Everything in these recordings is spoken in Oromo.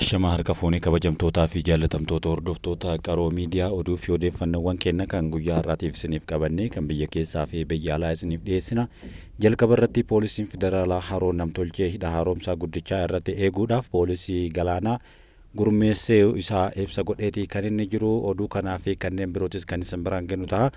Ashamaa harka fuunee kabajamtootaa fi jaallatamtoota hordoftoota Qaroo Miidiyaa, oduu fi odeeffannoowwan keenya kan guyyaa har'aatiif isiniif qabannee kan biyya keessaa fi biyya alaa isiniif dhiyeessina. Jalqaba irratti, poolisiin federaalaa haroo namtolchee hidha haaromsaa guddichaa irratti eeguudhaaf poolisii galaanaa gurmeessee isaa ibsa godheetii kan inni jiru. Oduu kanaa fi kanneen birootis kan isin biraan gennu ta'a.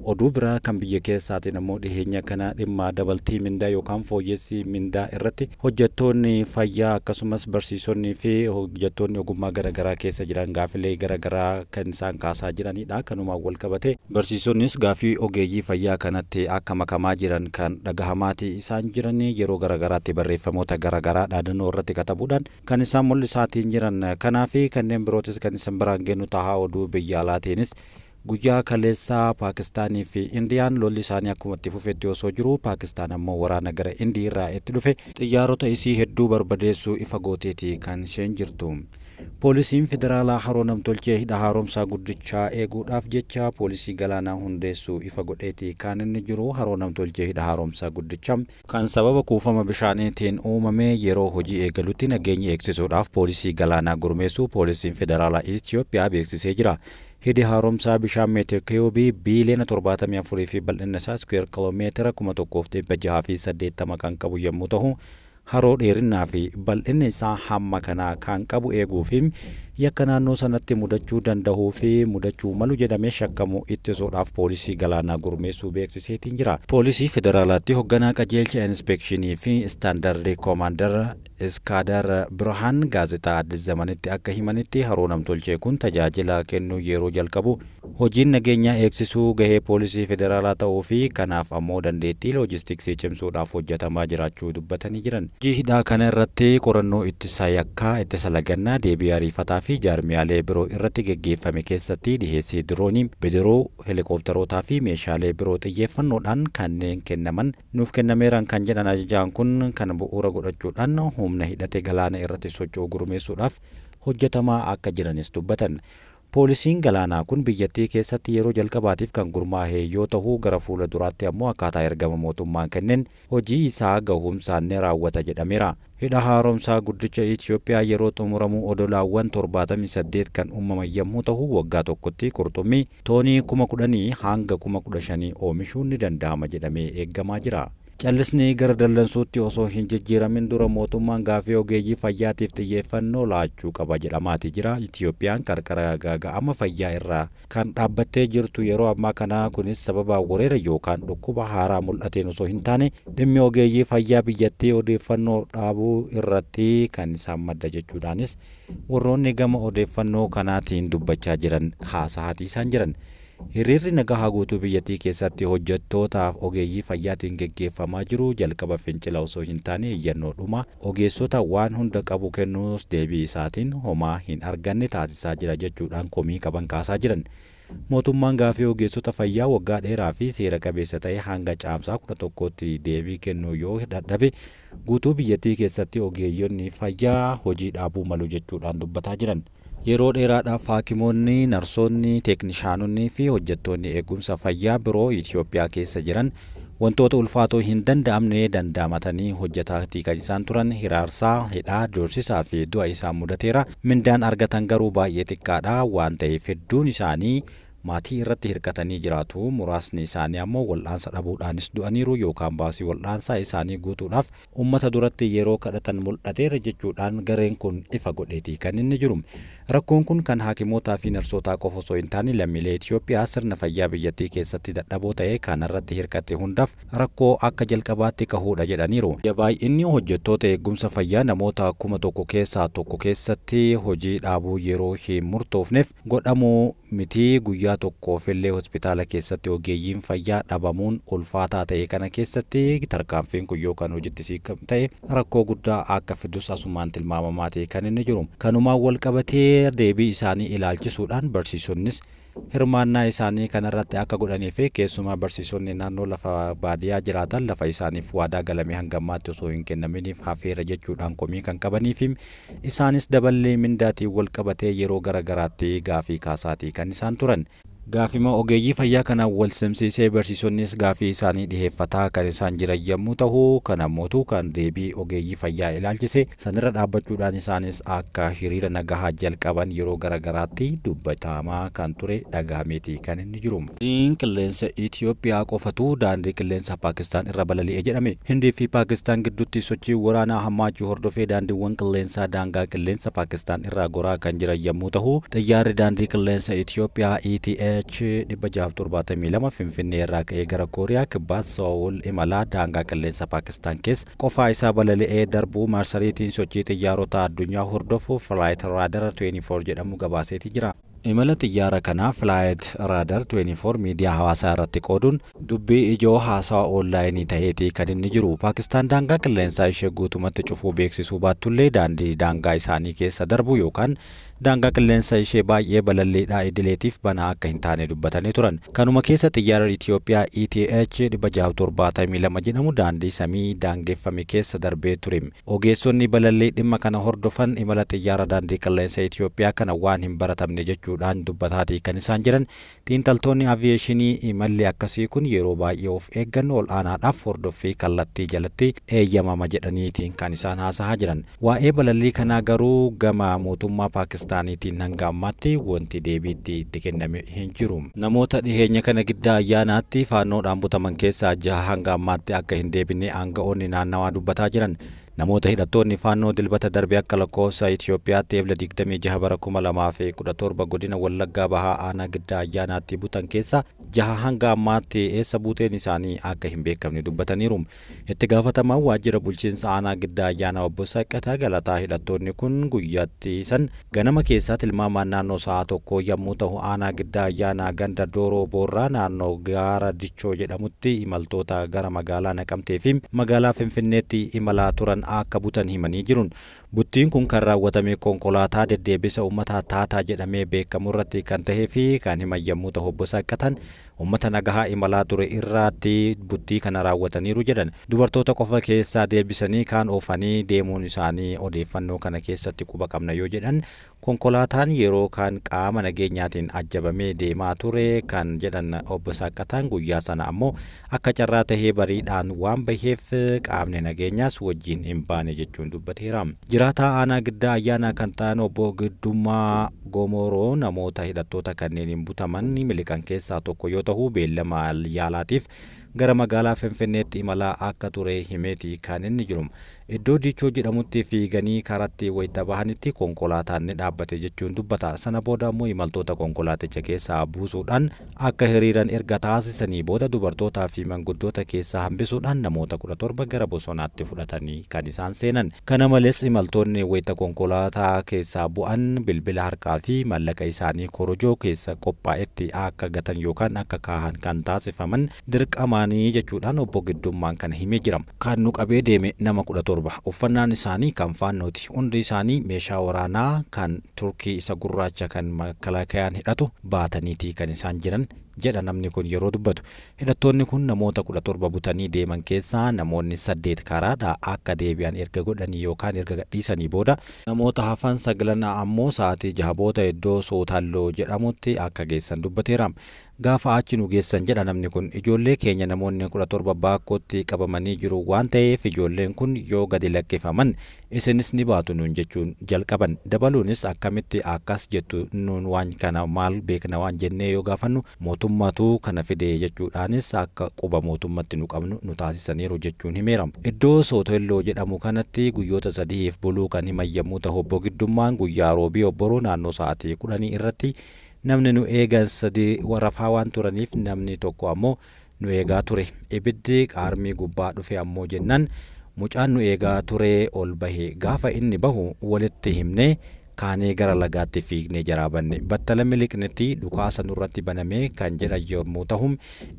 Oduu biraa kan biyya keessaatiin ammoo, dhiheenya kana dhimma dabaltii mindaa yookaan fooyyessii mindaa irratti hojjettoonni fayyaa akkasumas barsiisonnii fi hojjettoonni ogummaa garaagaraa keessa jiran gaafilee garaagaraa kan isaan kaasaa jiranidha. Kanumaan wal qabate barsiisonnis gaafii ogeeyyii fayyaa kanatti akka makamaa jiran kan dhagahamaati isaan jiran. Yeroo garaagaraatti barreeffamoota garaagaraa dhaadannoo irratti katabuudhaan kan isaan mul'isaatiin jiran. Kanaa fi kanneen birootis kan isin biraan gennu tahaa. Oduu biyya alaatiinis, guyyaa kaleessaa Paakistaanii fi Indiyaan lolli isaanii akkuma itti fufetti osoo jiru, Paakistaan ammoo waraana gara Indii irraa itti dhufe xiyyaarota isii hedduu barbadeessuu ifa gooteeti kan isheen jirtu. Poolisiin federaalaa haroo namtolchee hidha haaromsaa guddichaa eeguudhaaf jecha poolisii galaanaa hundeessuu ifa godheeti kan inni jiru. Haroo namtolchee hidha haaromsaa guddichaa kan sababa kuufama bishaaniitiin uumame yeroo hojii eegalutti nageenya eegsisuudhaaf poolisii galaanaa gurmeessuu poolisiin federaalaa Itoophiyaa beeksisee jira. Hidhi haaromsaa bishaan meetir kiiyuubii biiliyoona 74 fi bal'inna isaa iskuweer kiloomeetira 1680 kan qabu yommuu ta'u, haroo dheerinnaa fi bal'inni isaa hamma kanaa kan qabu eeguu fi yakka naannoo sanatti mudachuu danda'uu fi mudachuu malu jedhamee shakkamu ittisuudhaaf poolisii galaanaa gurmeessuu beeksiseetiin jira. Poolisii federaalaatti hoogganaa qajeelcha inspeekshinii fi istaandardii koomaandar Iskaadar Birhaan gaazexaa Addis Zamanitti akka himanitti, haroo namtolchee kun tajaajila kennuu yeroo jalqabu hojiin nageenyaa eegsisuu gahee poolisii federaalaa ta'uu fi kanaaf ammoo dandeettii loojistiksii cimsuudhaaf hojjetamaa jiraachuu dubbatanii jiran. Hojii hidhaa kana irratti qorannoo ittisa yakkaa, ittisa lagannaa, deebii ariifataa fi jaarmiyaalee biroo irratti geggeeffame keessatti dhiheessii diroonii, bidiruu, helikoophterootaa fi meeshaalee biroo xiyyeeffannoodhaan kanneen kennaman nuuf kennameeran kan jedhan ajajaan kun, kan bu'uura godhachuudhaan humna hidhate galaana irratti socho'u gurmeessuudhaaf hojjetamaa akka jiranis dubbatan. Poolisiin galaanaa kun biyyattii keessatti yeroo jalqabaatiif kan gurmaa'e yoo ta'u, gara fuula duraatti ammoo akkaataa ergama mootummaan kenneen hojii isaa gahumsaan ni raawwata jedhameera. Hidha haaromsaa guddicha Itoophiyaa yeroo xumuramu odolaawwan 78 kan uumaman yommuu ta'u, waggaa tokkotti qurxummii toonii 10,000 hanga 15,000 oomishuun ni danda'ama jedhamee eeggamaa jira. Callisni gara dallansuutti osoo hin jijjiiramin dura mootummaan gaafii ogeeyyii fayyaatiif xiyyeeffannoo laachuu qaba jedhamaati jira. Itiyoophiyaan qarqara gaaga'ama fayyaa irraa kan dhaabbattee jirtu yeroo ammaa kana, kunis sababa weerara yookaan dhukkuba haaraa mul'ateen osoo hin taane, dhimmi ogeeyyii fayyaa biyyattii odeeffannoo dhaabuu irratti kan isaan madda jechuudhaanis warroonni gama odeeffannoo kanaatiin dubbachaa jiran haasa'aatii isaan jiran. Hiriirri nagaa guutuu biyyattii keessatti hojjettootaaf ogeeyyii fayyaatiin geggeeffamaa jiru jalqaba fincila osoo hin taane iyyannoo dhuma ogeessota waan hunda qabu kennuus deebii isaatiin homaa hin arganne taasisaa jira jechuudhaan komii qaban kaasaa jiran. Mootummaan gaafii ogeessota fayyaa waggaa dheeraa fi seera qabeessa ta'e hanga Caamsaa 11tti deebii kennuu yoo dadhabe, guutuu biyyattii keessatti ogeeyyonni fayyaa hojii dhaabuu malu jechuudhaan dubbataa jiran. Yeroo dheeraadhaaf haakimoonni, narsoonni, teeknishaanonni fi hojjettoonni eegumsa fayyaa biroo Itoophiyaa keessa jiran wantoota ulfaatoo hin danda'amne dandaamatanii hojjetaatii kan isaan turan. Hiraarsaa, hidhaa, doorsisaa fi du'a isaan mudateera. Mindaan argatan garuu baay'ee xiqqaadha waan ta'eef hedduun isaanii maatii irratti hirkatanii jiraatu. Muraasni isaanii ammoo wal'aansa dhabuudhaanis du'aniiru yookaan baasii wal'aansaa isaanii guutuudhaaf ummata duratti yeroo kadhatan mul'ateera jechuudhaan gareen kun ifa godheeti kan inni jiru. Rakkoon kun kan haakimootaa fi narsootaa qofa osoo hin taane, lammiilee Itoophiyaa sirna fayyaa biyyattii keessatti dadhaboo ta'e kanarratti hirkate hundaaf rakkoo akka jalqabaatti kahuudha jedhaniiru. Baay'inni hojjettoota eegumsa fayyaa namoota 1000 keessaa tokko keessatti hojii dhaabuu yeroo hin murtoofneef godhamuu miti, guyyaa tokkoofillee hospitaala keessatti ogeeyyiin fayyaa dhabamuun ulfaataa ta'e kana keessatti tarkaanfiin kun yoo kan hojiitti siikamu ta'e rakkoo guddaa akka fidus asumaan tilmaamamaa ta'e kan inni jiru. Kanumaan wal qabatee deebii isaanii ilaalchisuudhaan barsiisonnis hirmaannaa isaanii kanarratti akka godhanii fi keessumaa barsiisonni naannoo lafa baadiyyaa jiraatan lafa isaaniif waadaa galame hanga ammaatti osoo hin kennaminiif hafeera jechuudhaan komii kan qabanii fi isaanis daballee mindaatiin wal qabatee yeroo gara garaatti gaafii kaasaatii kan isaan turan. Gaafima ogeeyyii fayyaa kanaan wal simsiisee barsiisonnis gaafii isaanii dhiheeffataa kan isaan jiran yommuu ta'u, kan ammootu kan deebii ogeeyyii fayyaa ilaalchise sanirra dhaabbachuudhaan isaanis akka hiriira nagahaa jalqaban yeroo garagaraatti dubbatamaa kan ture dhagahameeti kan inni jiru. Daandiin qilleensa Itoophiyaa qofatu daandii qilleensa Paakistaan irra balali'e jedhame. Hindii fi Paakistaan gidduutti sochii waraanaa hammaachuu hordofee daandiiwwan qilleensaa daangaa qilleensa Paakistaan irraa goraa kan jiran yommuu ta'u, xiyyaarri daandii qilleensa Itoophiyaa ETH 672 Finfinnee irraa ka'ee gara Kooriyaa Kibbaa Soowul imalaa daangaa qilleensa Paakistaan keessa qofaa isaa balali'ee darbuu marsariitiin sochii xiyyaarota addunyaa hordofu Flight Radar 24 jedhamu gabaaseeti jira. Imala xiyyaara kanaa Flight Radar 24 miidiyaa hawaasaa irratti qooduun dubbii ijoo haasawa oonlaayinii ta'eeti kan inni jiru. Paakistaan daangaa qilleensaa ishee guutumatti cufuu beeksisuu baattullee daandii daangaa isaanii keessa darbu yookaan daangaa qilleensa ishee baay'ee balalliidhaa idileetiif banaa akka hin taane dubbatanii turan. Kanuma keessa xiyyaara Itoophiyaa ETH 672 jedhamu daandii samii daangeffame keessa darbee ture. Ogeessonni balallii dhimma kana hordofan imala xiyyaara daandii qilleensa Itoophiyaa kana waan hin baratamne jechuudhaan dubbataatii kan isaan jiran. Xiinxaltoonni aviyeeshinii imalli akkasii kun yeroo baay'ee of eeggannoo ol aanaadhaaf hordoffii kallattii jalatti eeyyamama jedhaniitiin kan isaan haasahaa jiran. Waa'ee balallii kanaa garuu gama mootummaa Paakistaaniitiin hanga ammaatti wanti deebiitti itti kenname hin jiru. Namoota dhiheenya kana Giddaa Ayyaanaatti faannoodhaan butaman keessaa jaha hanga ammaatti akka hin deebine aanga'oonni naannawaa dubbataa jiran. Namoota hidhattoonni Faannoo Dilbata darbe akka lakkoofsa Itiyoophiyaatti Ebla 26 bara 2017 godina Wallaggaa Bahaa aanaa Giddaa Ayyaanaatti butan keessaa jaha hanga ammaatti eessa buuteen isaanii akka hin beekamne dubbataniiru. Itti gaafatamaan waajjira bulchiinsa aanaa Giddaa Ayyaanaa obbo Saqqataa Galataa hidhattoonni kun guyyaatti san Ganama keessaa tilmaamaan naannoo sa'a tokkoo yammuu tahu aanaa Giddaa Ayyaanaa ganda Dooroo Boorraa naannoo Gaara Dichoo jedhamutti imaltoota gara magaalaa Naqamtee fi magaalaa Finfinneetti imalaa turan akka butan himanii jirun. Buttiin kun kan raawwatame konkolaataa deddeebisa ummataa Taataa jedhamee beekamu irratti kan tahee fi kan himan yammuu tahu Obbo Saaqqataan Ummata nagahaa imalaa ture irraatti buttii kana raawwataniiru jedhan. Dubartoota qofa keessaa deebisanii kaan oofanii deemuun isaanii odeeffannoo kana keessatti quba qabna yoo jedhan, konkolaataan yeroo kaan qaama nageenyaatiin ajjabamee deemaa ture kan jedhan Obbo Saaqqataan guyyaa sana ammoo akka carraa tahee bariidhaan waan baheef qaamni nageenyaas wajjiin hin baane jechuun dubbateera. Jiraataa aanaa Giddaa Ayyaanaa kan ta'an Obbo Giddummaa Gomooroo namoota hidhattoota kanneeniin butaman miliqan keessaa tokko yoo tahu beellama yaalaatiif gara magaalaa Finfinneetti imalaa akka ture himeeti kan inni jiru. Iddoo Diichoo jedhamutti fiiganii karatti wayita bahanitti konkolaataan ni dhaabbate jechuun dubbata. Sana booda ammoo imaltoota konkolaaticha keessaa buusuudhaan akka hiriiran erga taasisanii booda dubartootaa fi manguddoota keessaa hambisuudhaan namoota 17 gara bosonaatti fudhatanii kan isaan seenan. Kana malees imaltoonni wayita konkolaataa keessaa bu'an bilbila harkaa fi mallaqa isaanii korojoo keessa qophaa'etti akka gatan yookaan akka kaahan kan taasifaman dirqamaani jechuudhaan Obbo Giddummaan kana himee jira. Kan nu qabee deeme nama 17. Uffannaan isaanii kan Faannooti. Hundi isaanii meeshaa waraanaa kan Turkii isa gurraacha kan makkalaakayaan hidhatu baataniiti kan isaan jiran jedha namni kun yeroo dubbatu. Hidhattoonni kun namoota 17 butanii deeman keessaa namoonni 8 karaadhaa akka deebi'an erga godhanii yookaan erga gadhiisanii booda, namoota hafan saglan ammoo sa'aatii jaha booda iddoo Sootalloo jedhamutti akka geessan dubbateera. Gaafa achi nu geessan jedha namni kun, ijoollee keenya namoonni 17 Baakkootti qabamanii jiru waan ta'eef ijoolleen kun yoo gadi lakkifaman isinis ni baatu nuun jechuun jalqaban. Dabaluunis akkamitti akkas jettu nuun waan kana maal beekna waan jennee yoo gaafannu mootummatu kana fide jechuudhaanis akka quba mootummatti nu qabnu nu taasisaniiru jechuun himeera. Iddoo Sootelloo jedhamu kanatti guyyoota sadihiif buluu kan himan yammuu tahu Obbo Giddummaan guyyaa Roobii obboroo naannoo sa'aatii kudhanii irratti namni nu eegan sadi rafaa waan turaniif namni tokko ammoo nu eegaa ture. Ibiddi qaarmii gubbaa dhufe ammoo jennaan mucaan nu eegaa ture ol bahe. Gaafa inni bahu walitti himnee kaanee gara lagaatti fiignee jaraa banne. Battala miliqnetti dhukaasa nurratti baname kan jedhan yommuu tahu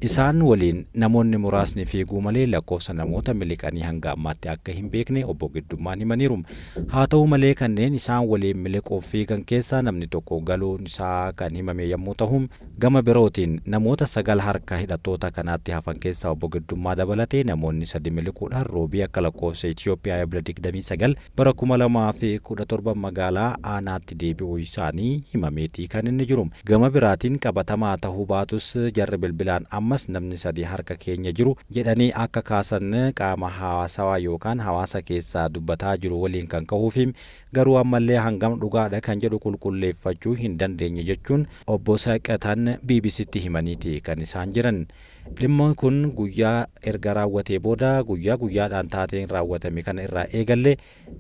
isaan waliin namoonni muraasni fiiguu malee lakkoofsa namoota miliqanii hanga ammaatti akka hin beekne Obbo Giddummaan himaniiru. Haa ta'u malee kanneen isaan waliin miliquuf fiigan keessaa namni tokko galuun isaa kan himame yommuu tahu, gama birootiin namoota 9 harka hidhattoota kanaatti hafan keessaa Obbo Giddummaa dabalatee namoonni sadi miliquudhaan Roobii akka lakkoofsa Itiyoophiyaa Ebla 29 bara 2017 magaalaa aanaatti deebi'uu isaanii himameetii kan inni jiru. Gama biraatiin qabatamaa tahuu baatus jarri bilbilaan ammas namni 3 harka keenya jiru jedhanii akka kaasan qaama hawaasawaa yookaan hawaasa keessaa dubbataa jiru waliin kan kahuufi garuu ammallee hangam dhugaadha kan jedhu qulqulleeffachuu hin dandeenye jechuun obbo Saqataan BBCtti himaniiti kan isaan jiran. Dhimma kun guyyaa erga raawwatee booda guyyaa guyyaadhaan taateen raawwatame kana irraa eegalle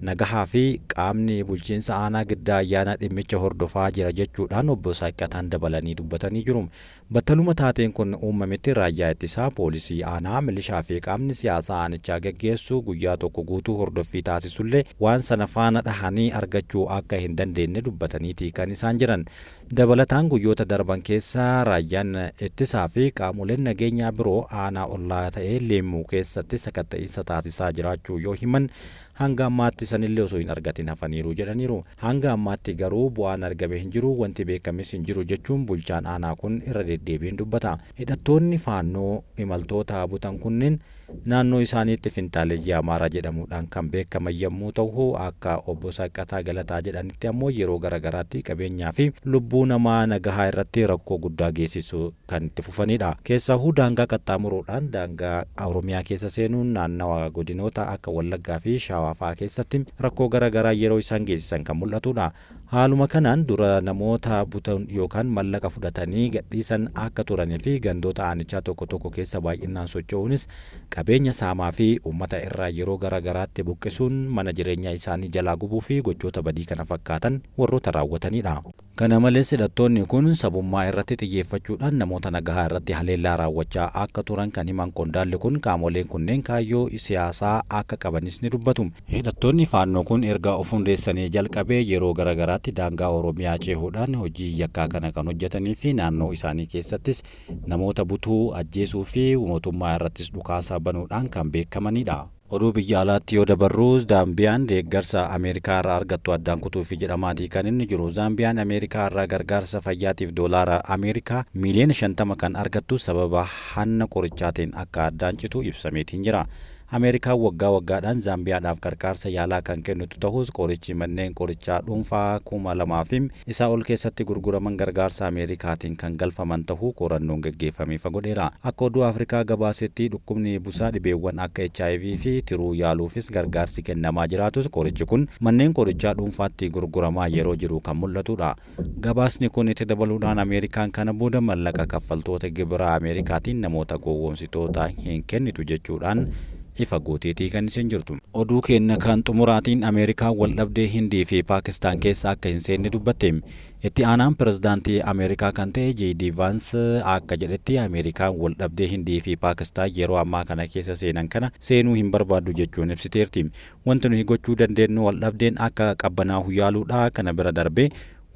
nagahaa fi qaamni bulchiinsa aanaa Giddaa Ayyaanaa dhimmicha hordofaa jira jechuudhaan obbo Saaqqataan dabalanii dubbatanii jiru. Battaluma taateen kun uumametti raayyaa ittisaa, poolisii aanaa, milishaa fi qaamni siyaasaa aanichaa geggeessu guyyaa tokko guutuu hordoffii taasisullee waan sana faana dhahanii argachuu akka hin dandeenye dubbataniiti kan isaan jiran. Dabalataan guyyoota darban keessa raayyaan ittisaa fi qaamoleen nageenyaa biroo aanaa ollaa ta'ee Leemmuu keessatti sakatta'iinsa taasisaa jiraachuu yoo himan hanga ammaatti sanillee osoo hin argatin hafaniiru jedhaniiru. Hanga ammaatti garuu bu'aan argame hin jiru, wanti beekames hin jiru jechuun bulchaan aanaa kun irra deddeebiin dubbata. Hidhattoonni Faannoo imaltoota butan kunneen naannoo isaaniitti finxaaleyyii Amaaraa jedhamuudhaan kan beekaman yommuu ta'u, akka obbo Saqqataa Galataa jedhanitti ammoo yeroo garaagaraatti qabeenyaa fi lubbuu namaa nagahaa irratti rakkoo guddaa geessisu kan itti fufanidha. Keessahuu daangaa qaxxaamuruudhaan daangaa Oromiyaa keessa seenuun naannawa godinoota akka Wallaggaa fi Shawaa fa'aa keessatti rakkoo garaagaraa yeroo isaan geessisan kan mul'atudha. Haaluma kanaan dura namoota butan yookaan mallaqa fudhatanii gadhiisan akka turanii fi gandoota aanichaa tokko tokko keessa baay'inaan socho'uunis qabeenya saamaa fi uummata irraa yeroo garaagaraatti buqqisuun mana jireenyaa isaanii jalaa gubuu fi gochoota badii kana fakkaatan warroota raawwatanidha. Kana malees hidhattoonni kun sabummaa irratti xiyyeeffachuudhaan namoota nagahaa irratti haleellaa raawwachaa akka turan kan himan qondaalli kun qaamoleen kunneen kaayyoo siyaasaa akka qabanis ni dubbatu. Hidhattoonni Faannoo kun erga of hundeessanii jalqabee yeroo garaagaraatti daangaa Oromiyaa cehuudhaan hojii yakkaa kana kan hojjetanii fi naannoo isaanii keessattis namoota butuu, ajjeesuu fi mootummaa irrattis dhukaasa banuudhaan kan beekamanidha. Oduu biyya alaatti yoo dabarru Zaambiyaan deeggarsa Ameerikaa irraa argattu addaan kutuufi jedhamaatii kan inni jiru. Zaambiyaan Ameerikaa irraa gargaarsa fayyaatiif doolaara Ameerikaa miiliyoona 50 kan argattu sababa hanna qorichaatiin akka addaan citu ibsameetiin jira. Ameerikaan waggaa waggaadhaan Zaambiyaadhaaf gargaarsa yaalaa kan kennitu ta'us qorichi manneen qorichaa dhuunfaa 2000 fi isaa ol keessatti gurguraman gargaarsa Ameerikaatiin kan galfaman ta'uu qorannoon geggeeffame ifa godheera. Akka oduu Afrikaa gabaasetti dhukkubni busaa dhibeewwan akka HIV fi tiruu yaaluufis gargaarsi kennamaa jiraatus qorichi kun manneen qorichaa dhuunfaatti gurguramaa yeroo jiru kan mul'atudha. Gabaasni kun itti dabaluudhaan Ameerikaan kana booda mallaqa kaffaltoota gibiraa Ameerikaatiin namoota gowwoomsitoota hin kennitu jechuudhaan ifa gooteetii kan isin jirtu. Oduu keenya kan xumuraatiin Ameerikaan waldhabdee Hindii fi Paakistaan keessa akka hin seenne dubbatte. Itti aanaan pirezidaantii Ameerikaa kan ta'e J.D. Vance akka jedhetti Ameerikaan waldhabdee Hindii fi Paakistaan yeroo ammaa kana keessa seenan kana seenuu hin barbaaddu jechuun ibsiteerti. Wanti nuyi gochuu dandeenyu waldhabdeen akka qabbanaa'u yaaluudha. Kana bira darbee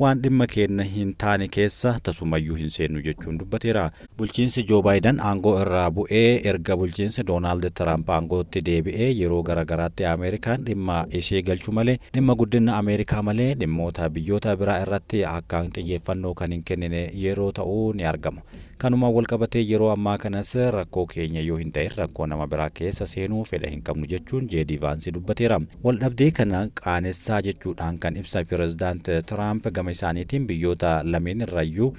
waan dhimma keenya hin taane keessa tasumayyuu hin seennu jechuun dubbateera. Bulchiinsi Joo Baayiden aangoo irraa bu'ee erga bulchiinsi Doonaald Tiraamp aangootti deebi'ee yeroo garaagaraatti Ameerikaan dhimma ishee galchu malee dhimma guddina Ameerikaa malee dhimmoota biyyoota biraa irratti akkaan xiyyeeffannoo kan hin kennine yeroo ta'uu ni argama. Kanumaan walqabatee yeroo ammaa kanas rakkoo keenya yoo hin ta'in rakkoo nama biraa keessa seenuu fedha hin qabnu jechuun J.D. Vance dubbateera. Waldhabdee kana qaanessaa jechuudhaan kan ibsa pirezidaant Tiraamp gama isaaniitiin biyyoota lameen irrayyuu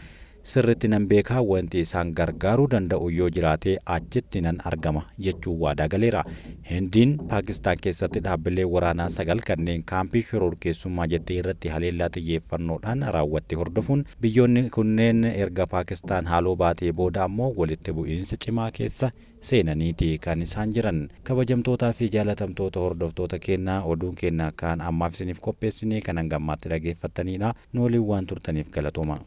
sirriitti nan beekaa wanti isaan gargaaruu danda'u yoo jiraate achitti nan argama jechuun waadaa galeera. Hindiin Paakistaan keessatti dhaabbilee waraanaa 9 kanneen kaampii shororkeessummaa jettee irratti haleellaa xiyyeeffannoodhaan raawwatte hordofuun biyyoonni kunneen erga Paakistaan haaloo baatee booda ammoo walitti bu'iinsa cimaa keessa seenaniiti kan isaan jiran. Kabajamtootaa fi jaalatamtoota hordoftoota keenyaa oduun keenya kan ammaaf isiniif qopheessine kan hanga ammaatti dhaggeeffattanidha. Nu waliin waan turtaniif galatooma.